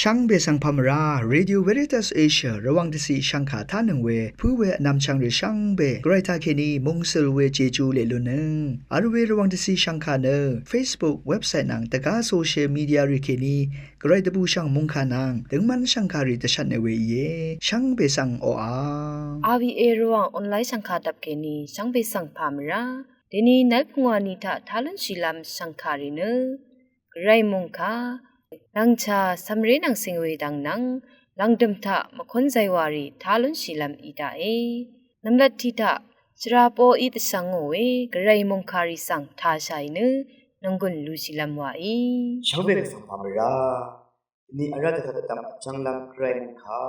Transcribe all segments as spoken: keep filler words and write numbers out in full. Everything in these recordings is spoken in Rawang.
Shvngbe svng pà mvrá, Radio Veritas Asia Rvwàng dvciq shvngkà tánøng we pǿ we vnvmchvng rì shvngbe Gvray taqkèní mungsøl we Jeju leq lunnøng vl we Rvwàng dvciq shvngkà nø Facebook, website nvng dvgá social media rì kèní Gvray dvbùshv̀ng mòngkà nvng døngmv́n shv̀ngkàrì dvshvtne we íe. Shvngbe svng oqà RVA Rvwàng online shv̀ngkà dvp kèní shvngbe svng pà mvrá. Dèní nvlpungwà ni taq tá lúnshìlv́m shv̀ngkàrì nø Gvray mòngkà, lv̀ngchà cv̀mré nvng cìng we dvng nvng lv̀ngdø̀m taq mvkún zaywàrì tá lúnshìlv́m í daqe. Nv̀mlat tiq taq shvra poqí dvshvngò we Gvray mòngkàrì svng tashàì nø nònggùn lushìlv́m wàí. Shvngbe svng pà mvrá. Ni ara dvgvt dvdvm vjvnglv́m Gvray mòngkà.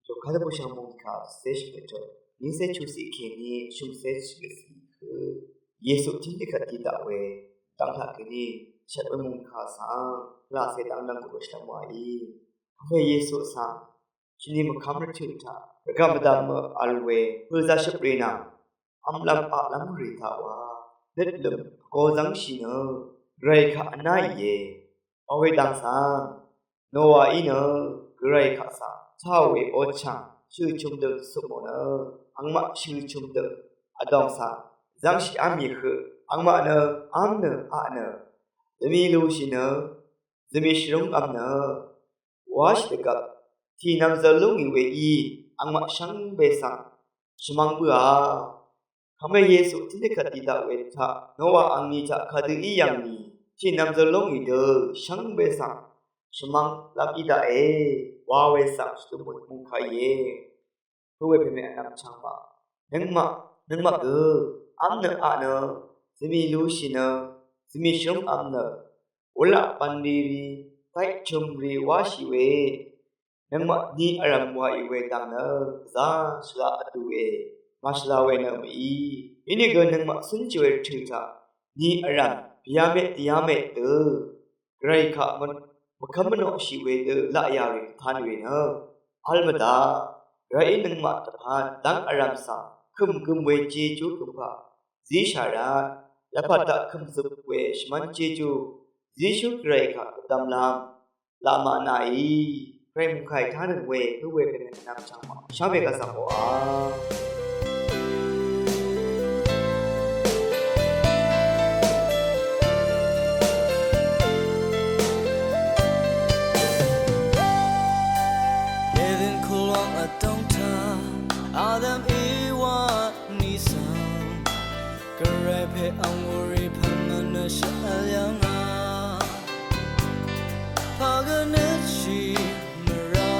Yoka dvbùshv̀ng mòngkà vseshì vtø̀. Ni se chusiq kèní shø̀mse shø̀mse hø. Yesu tìndvkvt dì daq we dvng taq kèní shvt we mòngkà svng laqse dvng nvng gùrø shvlv́m wàí. Pvngwe Yesu svng shvni mvkvm rvtø̀ taq rvgvp mvdvm mø vl we pø̀lzà shøp rì nvng vmlv́m aqlv́m rì taq wa nøtlø̀m pvgo zv́ngshì nø Gvray kaq vná ìe. Wa we dvng svng Nowaí nø Gvray kaq svng tá we ochv̀ng shø̀ chø̀m dø supmò nø angmaq shø̀ chø̀m dø vdòng svng zv́ngshì v́m mì høq. Angmaq nø v́m nø aq nø zvmì lushì nø zvmì shvrúng v́m nø wáshì dvgvp tì nvmzøl lú ngì we í angmaq shvngbe svng shvmvng bǿà. Kàngmè Yesu tìndvkvt dì daq we taq Nowa angni taq kadø í yv̀ngni tì nvmzøl lú ngì dø shvngbe svng shvmvng lv́m í daqe wa we svng shvdø mùn mùngkà íe. Hø we pèmè vnvm chvngmaq nøngmaq nøngmaq gø v́m nø aq nø zvmì lushì nø zvmì shvrúng v́m nø wulaq bv̀nlì rì taiq chø̀m rì wáshì we nøngmaq ni vrv̀m wàì we dvng nø gvzà shvla vdùe màshvla we nø mø̀í. Inìgø nøngmaq cúnshì we rvtø̀ taq ni vrv̀m bìyàmeq dìyàmeq dø Gvray kaq mvkv́m mvnoqshì we dø laqyà rì dvtan we nø vl mvdaq. Gvrayí nøngmaq dvpvt dv́ng vrv̀m svng kø̀m gøm we Jejú kø̀mpaq zíshà rvt lvpat taq kø̀mzøp we shvmv́n Jejú Yesu Gvray kaq dvdvmlv́m laqmaq nàí Gvray mùngkàì tánøng we hø we pèmè vnvm chvngmaq shvngbe gvzv̀ng oqà. Eden kulwang vdòng taq Adam Ewa ni svng Gvray pè ang wurì pv̀n mvnø shvøl yv̀ngà. Pà gvnøtshì mvrá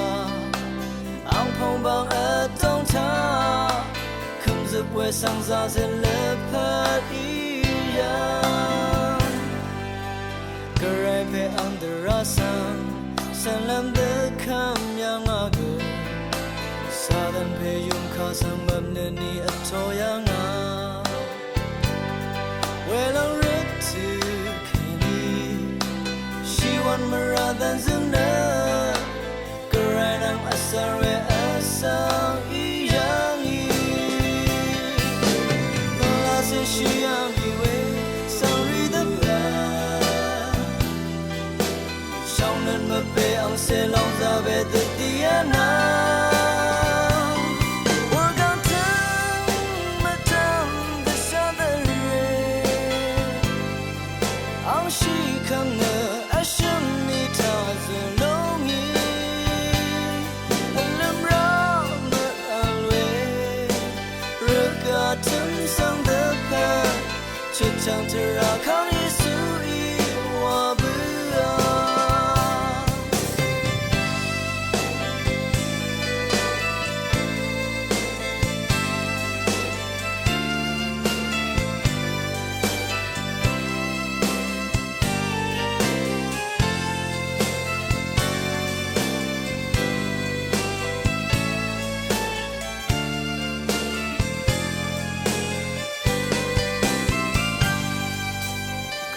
angpòng bang vdòng taq kø̀mzøp we svng zazøt lvpat í yv̀ng. Gvray pè ang dvrá svng cv̀nlv́m dvkvm yv̀ngà gø Satan pè yùngkà svng mvpnø ni vtō yv̀ngà. Welòng røt tø kèní shìwv̀n mvrà dv̀nzø̀ng nø Gvray nvng vsvr we vsvng í yv̀ngì. Pvlacè shì yv̀ngì we svng rì dvpvt shvngnøt mvpè angcè lòng zaqwe dvdì yv̀nà. Wurgvng tø̀ng mvdv̀m dvshà dvrè angshì kv̀ng nø vshø̀m í taq zø̀ lúngì. Vlø̀m rá mvvl we rvgaq tø̀m svng dvpvt chøtchv̀ng tvrà kang Yesuí wa bǿà.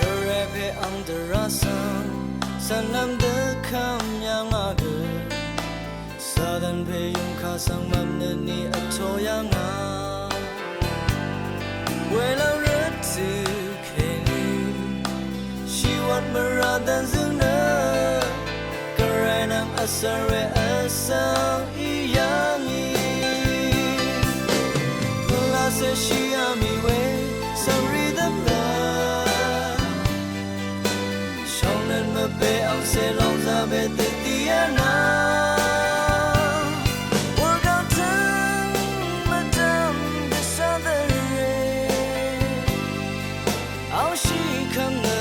Gvray pè ang dvrá svng cv̀nlv́m dvkvm yv̀ngà gø Satan pè yùngkà svng mvpnø ni vtō yv̀ngà. Welòng røt tø kèní shìwv̀n mvrà dv̀nzø̀ng nø Gvray nvng Sare asang iyang i pula se shi ami we sari da pula shong nan ma pe ang se long za be te ti ana. Wur gao tang ma dam de sa de re. Aoshì kv̀ng nø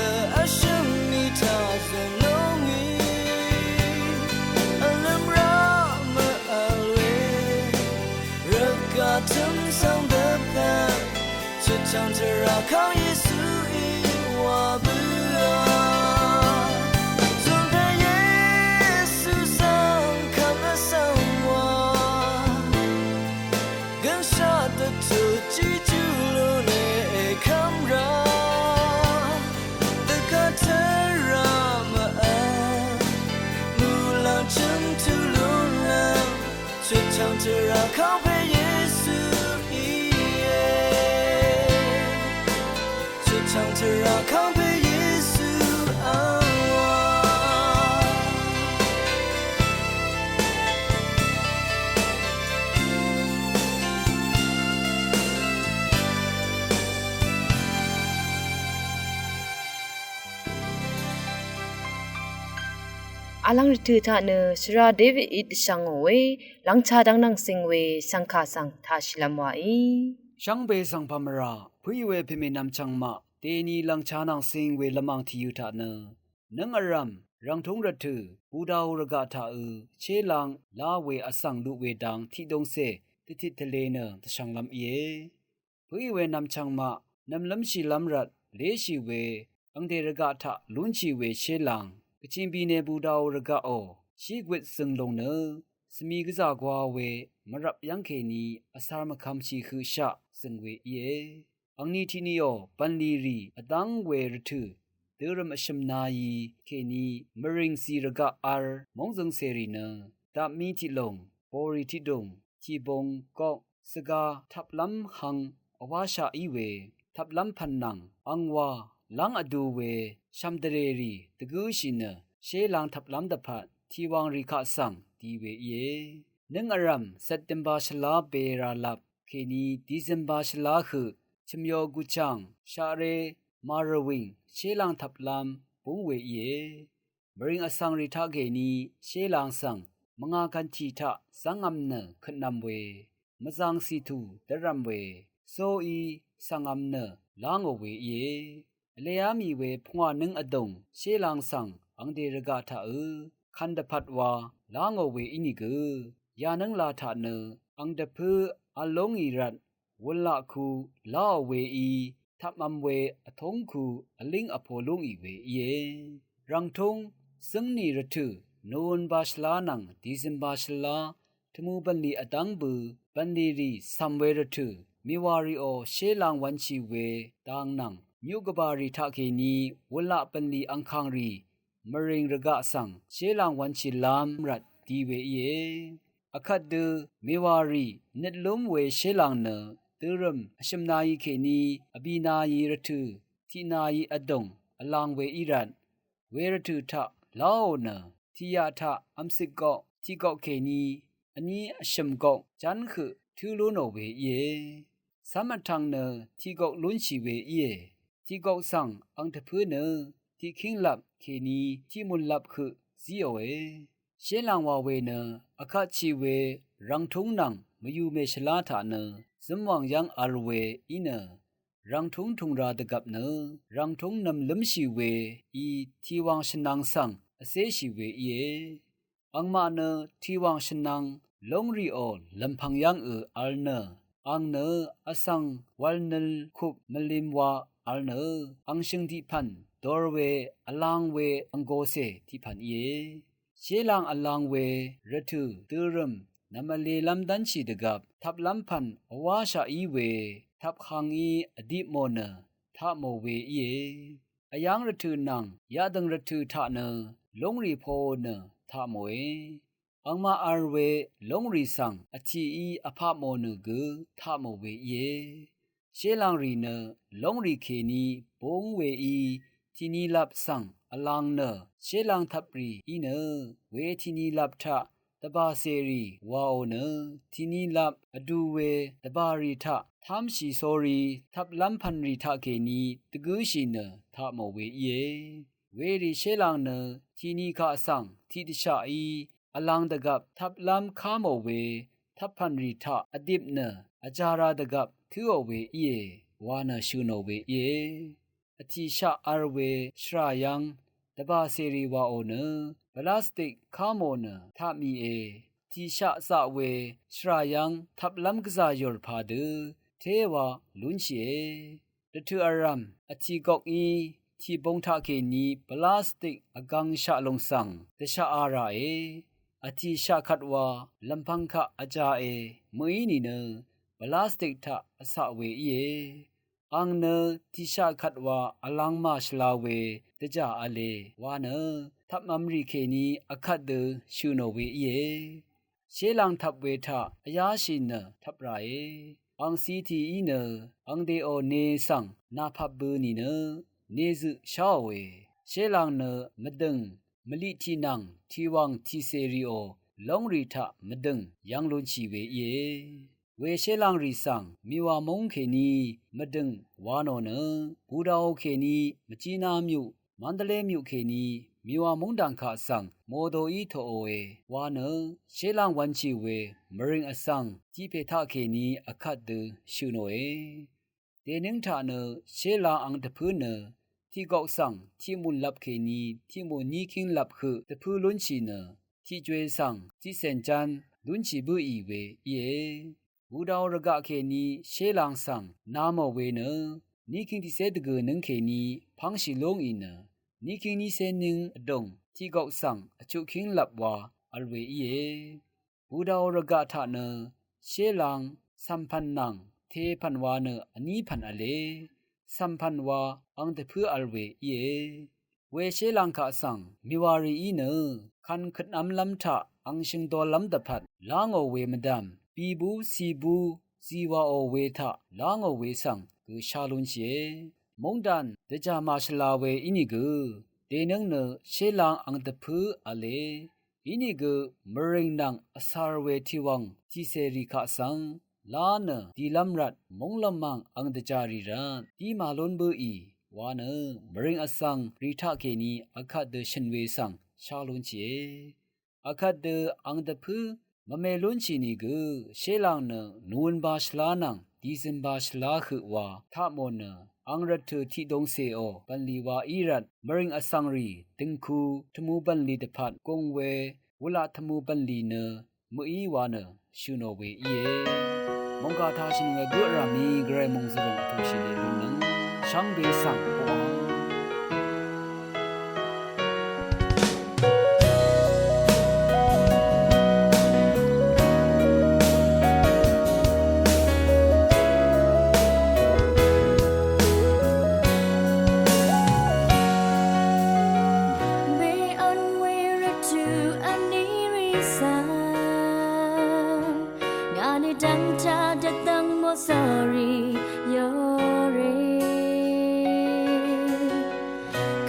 vshø̀m í taq zø̀n lúngì vlø̀m rá mø vl we rvgaq tø̀m svng dvpvt chøtchv̀ng tvrà kv́ng Yesuí wa bǿà. Zùn pè Yesu svng kvt vsvng wa gønshaq dvtut Jejú lúne èkv́m rá dvgvt tvrà mv-vl muqlàng chø̀m tut lúnlv́m chøtchv̀ng tvrà kv́ng pè Yesu íe. Chøtchv̀ng tvrà kv́ng pè Yesu angwà. Vlv́ng rvtø̀ taq nø shvra David í dvshvngò we lvngcha dv́ng nvng sing we shvngkà svng taq shìlvm wàí. Shvngbe svng pàmvrà pø̀í we pèmè nvmchvng maq dèni lvngcha nvng sing we lvmàng tìyø taq nø nǿng vrv̀m rv̀ngtúng rvtø̀ budau rvgaq taqø shélāng lá we vsvng luq we dang tiqdungcè dvtit tvlē nø dvshvnglv́m íe. Pø̀í we nvmchvng maq nv̀mlv́mshìlv́m rvt léshì we angdè rvgaq taq lúnshì we shélāng Gvchìngbìnè budau rvgaqò shí gwit zø̀ng lùng nø svmi gvzà gwa we mvrvp yv́ngkèní vsar mvkvmshì høqshaq zø̀ng we íe. Angni tiqniò bv̀nlì rì vdv́ng we rvtø̀ dørø̀m vshø̀m nayi kèní mvrìng zì rvgaq vl móngzøng cèrì nø dapmí tiqlùng bòrì tiqdùng tìbung gok svga tvplv́m hang vwáshaq í we tvplv́m pv̀n nvng angwa lv́ng vdu we shv̀mdvrèrì dvgǿshì nø shélāng tvplv́m dvpvt tìwàngrì kaq svng di we íe. Nǿng vrv̀m September shvlá bèràlap kèní December shvlá høq chø̀myo guchàng shaqré màrvwìng shélāng tvplv́m búng we íe. Mvrìng vsvngrì taqkèní shélāng svng mvngà kv̀ntì taq zv́ngv̄m nø køtnv̄m we mvzàng cìtù dvrv̄m we sóí svngv̄m nø lángò we íe. Vleá mì we pungwà nǿng vdùng shélāng svng angdè rvgaq taqø kv̀n dvpvt wa lángò we ínìgø yanǿngla taq nø ang dvpǿ v̄l lúngì rvt wulaq ku láò weí tvpmv̄m we vtúng ku vlíng vpo lúngì we íe. Rv̀ngtúng zǿngnì rvtø̀ Nowember shvlá nvng December shvlá tvmu bv̀nlì vdv́ng bø bv̀nlì rì cv̀m we rvtø̀ mèwàrìò shélāng wv̄nshì we dang nvng myuq gvbàrì taqkèní wulaq bv̀nlì angkàngrì mvrìng rvgaq svng shélāng wv̄nshìlv́m rvt di we íe. Vkvt dø mèwàrì nøt lúm we shélāng nø dørø̀m vshø̀m nayi kèní vbì nayi rvtø̀ tiq nayi vdùng vlang we í rvt we rvtø̀ taq láò nø tiqyaq taq vmcik gok tiq gok kèní vní vshø̀m gok ján høq tǿ lú nò we íe. Cv́m vtv̄ng nø tiq gok lúnshì we íe. Tiq gok svng ang dvpǿ nø tiq kínglap kèní tiq mùnlap høq zíòe. Shélāng wa we nø vkatshì we rv̀ngtúng nvng mvyùmè shvlá taq nø zǿmwàng yv́ng v̄l we í nø rv̀ngtúng tùng ra dvgvp nø rv̀ngtúng nv̀mlǿmshì we í tìwàng shvnvng svng vcéshì we íe. Angmaq nø tìwàng shvnvng lóngrìò lv̀mpv̀ng yv́ngø v̄l nø ang nø vsvng wv̄l nøl kup mvlim wa v̄l nø ang shø̀ng tiqpv̀n dor we vlang we ang gocè tiqpv̀n íe. Shélāng vlang we rvtø̀ dørø̀m nv̀mvlelv́m dv́nshì dvgvp tvplv́m pv̀n vwáshaq í we tvpkangí vdip mò nø taq mò we íe. Vyáng rvtø̀ nvng yaqdø̀ng rvtø̀ taq nø lóngrì poò nø taq mòe. Angmaq v̄l we lóngrì svng vtìí vpaq mò nø gø taq mò we íe. Shélāng rì nø lóngrì kèní búng weí tìnilap svng vlang nø shélàng tvprì í nø we tìni lap taq dvbàcèrì waò nø tìni lap vdu we dvbàrì taq tv́mshì sórí tvplv́m pv̀nrì taqkèní dvgǿshì nø taq mò we íe. Werì shélàng nø tìni kaq svng tiqdvshaqí vlang dvgvp tvplv́m ká mò we tvppv̀nrì taq vdip nø vjara dvgvp tǿò we íe wa nø shø̀ nò we íe. Vtìshaq v̄l we shvrà yv́ng dvbàcèrì waò nø plastik ká mò nø taq mìe. Vtìshaq zaq we shvrà yv́ng tvplv́m gvzà yùr padø téwa lúnshìe. Dvtøq vrv̀m vtìgok í tìbung taqkèní plastik vgvngshaq lùng svng dvshaq a ràe. Vtìshaq kvt wa lv̀mpv̄ng kaq vjāe mø̀í nìnø plastik taq vcaq we íe. Àng nø tìshaq kvt wa vlang màshvla we dvjà v̄le wa nø tvpmvmrì kèní vkvt dø shø̀ nò we íe. Shélàng tvp we taq vyáshì nø tvp ràe. Àng cìtì í nø àng dèò ne svng nàpap bø nìnø nezøq sháòe. Shélàng nø mvdø̀ng mvliq tìnvng tìwàng tìcèrìò lóngrì taq mvdø̀ng yv́ng lúnshì we íe. We shélàngrì svng mìwà múng kèní mvdø̀ng wa nò nø Budaò kèní Mvjina myuq Mandalay myuq kèní mìwà mungdàng kaq svng mòdòí toqòe wa nø shélàng wv̄nshì we mvrìng vsvng tiqpè taqkèní vkvt dø shø̀ nòe. Dènǿng taq nø shélàng àng dvpǿ nø tiqgok svng tiqmùn lap kèní tiqmùn níkíng lap høq dvpǿ lúnshì nø tiqjwe svng tiqcèn ján lúnshì bǿì we íe. Budaò rvgaq kèní shélàng svng na mò we nø níkíng tiqcé dvgø̀ nǿng kèní pv́ngshì lúngì nø níkíng nícé nǿng vdùng tiqgok svng vchuqkíng lap wa vl we íe. Budaò rvgaq taq nø shélàng cv̀mpv̀n nvng tepv̀n wa nø vní pv̀n v̄le. Cv̀mpv̀n wa àng dvpǿ vl we íe. We shélàng kaq svng mìwàrìí nø kan køtnv́mlv́m taq àng shø̀ngdollv́m dvpvt lá ngò we mvdv̀m bìbú cìbú zìwàò we taq lá ngò we svng gø shá lúnshìe. Mungdàn dvjà màshvla we ínìgø dènǿng nø shélàng àng dvpǿ v̄le. Inìgø mvrìng nvng vsar we tiqwàng tiqcèrì kaq svng lá nø dìlv́m rvt munglommàng àng dvjàrì rvt dí màlún bǿì wa nø mvrìng vsvng rì taqkèní vkvt dø shø̀n we svng shá lúnshìe. Vkvt dø àng dvpǿ mvme lúnshì nìgø shélàng nø nùwønba shvlá nvng dìzønba shvlá høq wa taq mò nø àng rvt tø̀ tiqdungcèò bv̀nlì wa í rvt mvrìng vsvng rì døngku tvmu bv̀nlì dvpvt gung we wulaq tvmu bv̀nlì nø mø̀í wa nø shø̀ nò we íe. Mòngkà taq shø̀n we gø vràmí gvray mòngzø̀ròng vtòshì lèlúnnøng shvngbe svng koqà Be on we rvt tø̀ vní rì svng ngà nø dv́ngtaq dvdv́ng mòsòrì yòrì.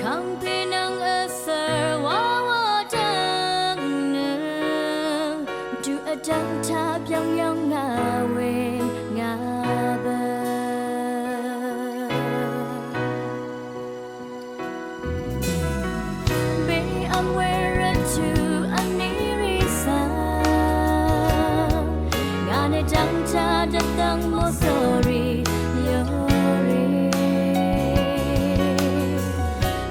Kàngpè nvng vsvr wawa dv́ng nø tuq vdv́ngtaq byv́ng yv́ng ngà we ngà bø. Be ám we rvt tø̀ vní rì svng ngà nø dv́ngtaq dvdv́ng mòsòrì yòrì.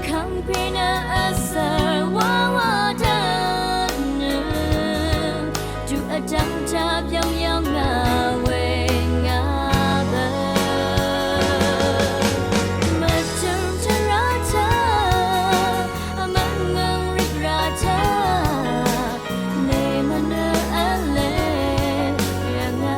Kàngpè nø vsvr wawa dv́ng nø tuq vdv́ngtaq byv́ng yv́ng ngà we ngà bø. Mvtø̀m tvrà taq vmv́n ngv̀ng rìkrà taq lèmvnø v̄le yv̀ngà.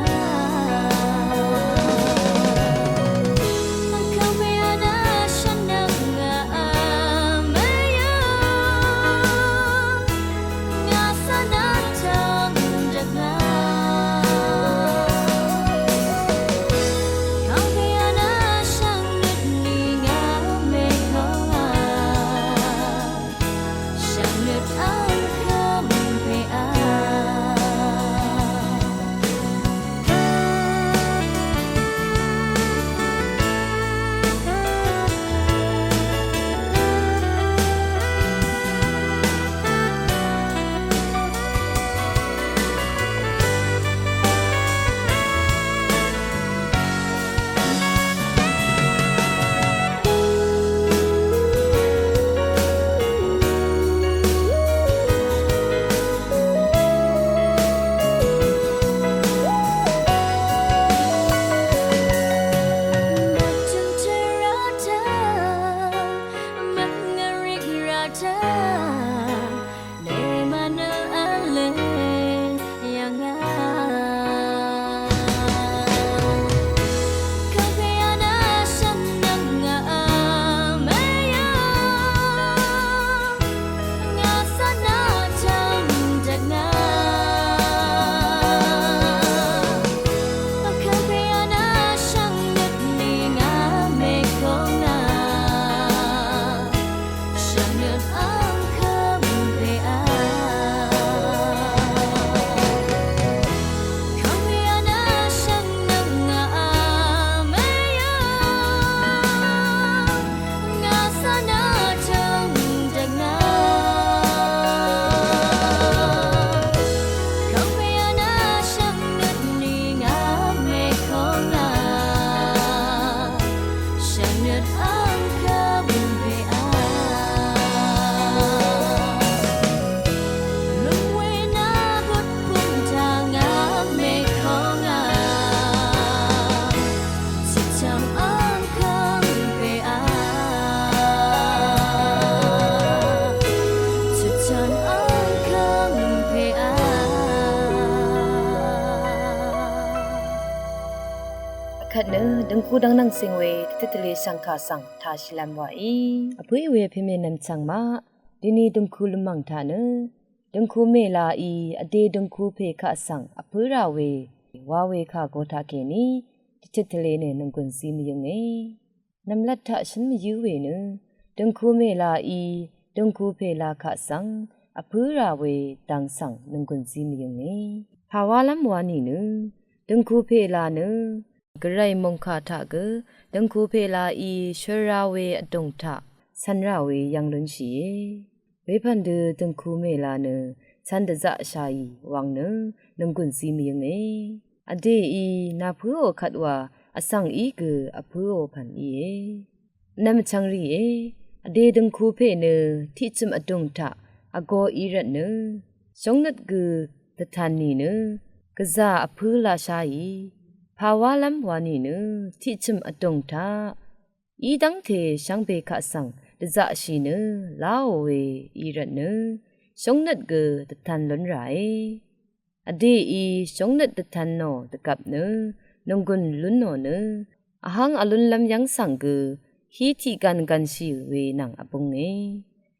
Kvt nø døngku dvng nvng sing we tiqtiq tvle shvngkà svng tashìlvm wàí. Vpǿì we pèmè nvmchvng maq, dini døngku lvmv̀ng taq nø døngku mèlāí vdè døngku pè kaq svng vpǿ rà we wa we kà go taqkèní tiqtiq tvle nø nònggùn zí mvyǿnge. Nv̀mlat taq shǿn mvyǿ we nø døngku mèlāí døngku pèlā kaq svng vpǿ rà we dang svng nònggùn zí mvyǿnge. Pàwálv́m wa nìnø døngku pèlā nø gvray mòngkà taq gø døngku pèlāí shøl ra we vdùng taq cv̄n rà we yv̄ng lúnshìe. Wepv̀n dø døngku mèlā nø cv̄n dvzaqshàì wvng nø nònggùn zí mvyǿnge. Vdèí nàpǿò kvt wa vsvng í gø vpǿò pv̀n íe. Nvmchvng rìe, vdè døngku pè nø tiqchø̀m vdùng taq vgō í rvt nø shóngnøt gø dvtan nìnø gvzà vpǿ laqsháì. Pàwálv́m wa nìnø tiqchø̀m vdùng taq í dv́ngte shvngbe kaq svng dvzaqshì nø láò we í rvt nø shóngnøt gø dvtan lún ràe. Vdèí shóngnøt dvtan nò dvgvp nø nònggùn lún nò nø vhvng vlúnlv́m yv́ng svng gø hí tiq gvn gvnshì we nvng vbunge.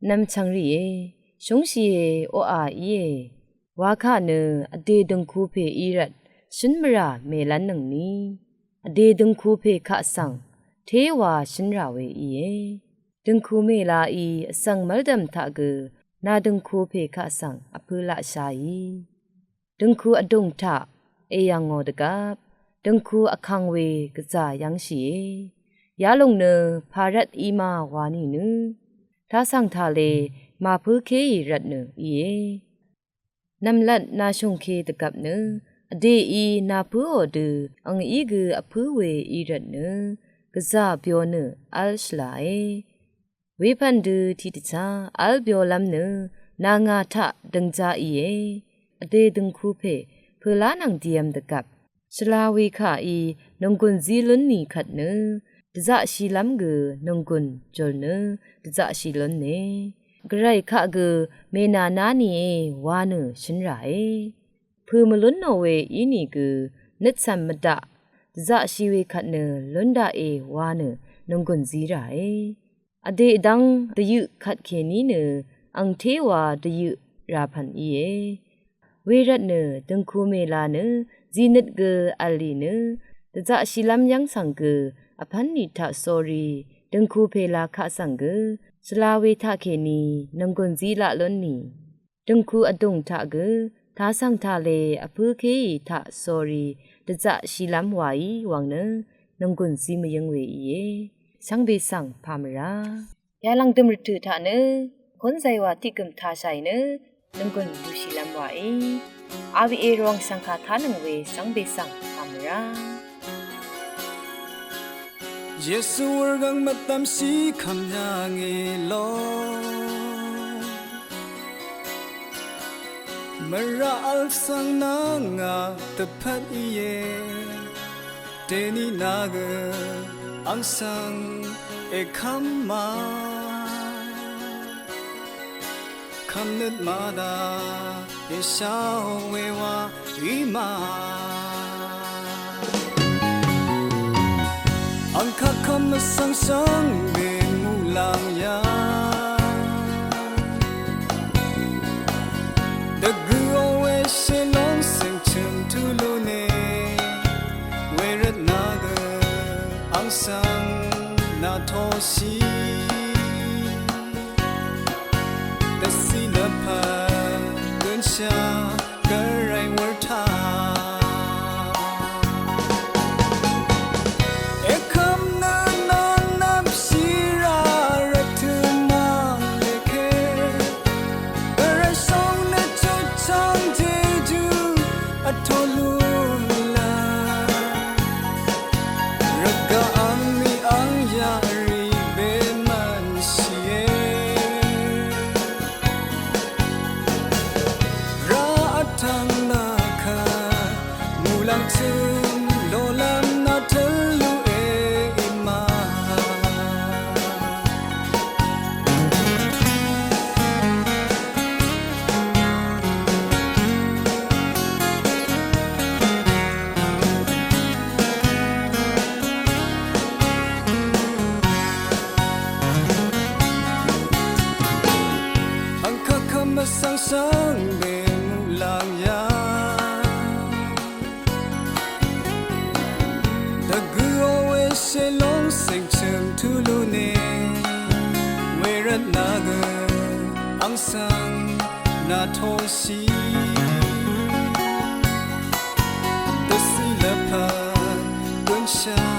Nvmchvng rìe, shúngshìe, oqà íe. Wakà nø vdè døngku pè í rvt shǿn mvrà mèlv́nnøngni vdè døngku pè kaq svng téwa shǿn rà we íe. Døngku mèlāí vsvng mv́ldv̀m taq gø nà døngku pè kaq svng vpǿ laqsháì. Døngku vdùng taq èyv̀ngò dvgvp døngku vkvng we gvzà yv́ngshìe. Yalòng nø pàrvt í ma wa nìnø tasv̀ng tale màpǿkéì rvt nø íe. Nv̀mlat nàshùngke dvgvp nø vdèí nàpǿò dø angí gø vpǿ we í rvt nø gvzà byo nø v́l shvlàe. Wepv̀n dø tiqdvchá v́l byolv́m nø nà ngà taq døngja íe. Vdè døngku pè pø̀lá nvng dìvm dvgvp shvla we kàí nònggùn zí lún nì kvt nø dvzaqshìlv́m gø nònggùn jùl nø dvzaqshì lúne. Gvray kaq gø mènàná nìe wa nø shǿn ràe. Pø̀ mvlún nò we ínìgø nøtcv̀m mvdaq dvzaqshì we kvt nø lún daqe wa nø nònggùn zí ràe. Vdè dv́ng dvyøq kvtkèní nø angtéwa dvyøq rà pv̀n íe. Wervt nø døngku mèlā nø zìnøt gø v̀lì nø dvzaqshìlv́m yv́ng svng gø vpv́n nì taq sórí døngku pèlā kaq svng gø shvla we taqkèní nònggùn zí laq lún nì. Døngku vdùng taq gø tasv̀ng tale vpǿkéì taq sórí dvzaqshìlv́m wàí wvng nø nònggùn zí mvyǿng we íe. Shvngbe svng pà mvrá. Yalv̀ng dø̀m rvtø̀ taq nø kún zaywà tiq gø̀m tashàì nø nònggùn lushìlv́m wàí. A B A Rvwàng shv̀ngkà tánøng we shvngbe svng pà mvrá. Yesu wurgang mvdvmshì kvmyà ngì lo. Mvrà vl svng nà ngà dvpvt íe. Dèní nà gø àng svng èkvm ma. Kvmnøt màdà èsha we wa í ma. Àng kaq kvm vsvng shvngbe muqlàng yà. Dvgø̀ ò we shèlóng sèngchø̀m tulu ne. Wervt nà gø àng svng nà toshì. Dvcì lvpat gønshà gvray wurtaq. Èkvm nø nvng nvmshì rà rvtø̀ mvleke. Gvray shóng nø chutchvng jejú vtolu la. Rvgaq àng mì àng yaq rì bemvnshìe. Rá vtvng nà kà muqlàng tø̀m lolv́m nà tø̀l luq e í ma. Angbe muqlàng yà dvgø̄ owe shelong sengchøng tulune, wervt nagø angsvng natoshi dvsi lvpa gønshà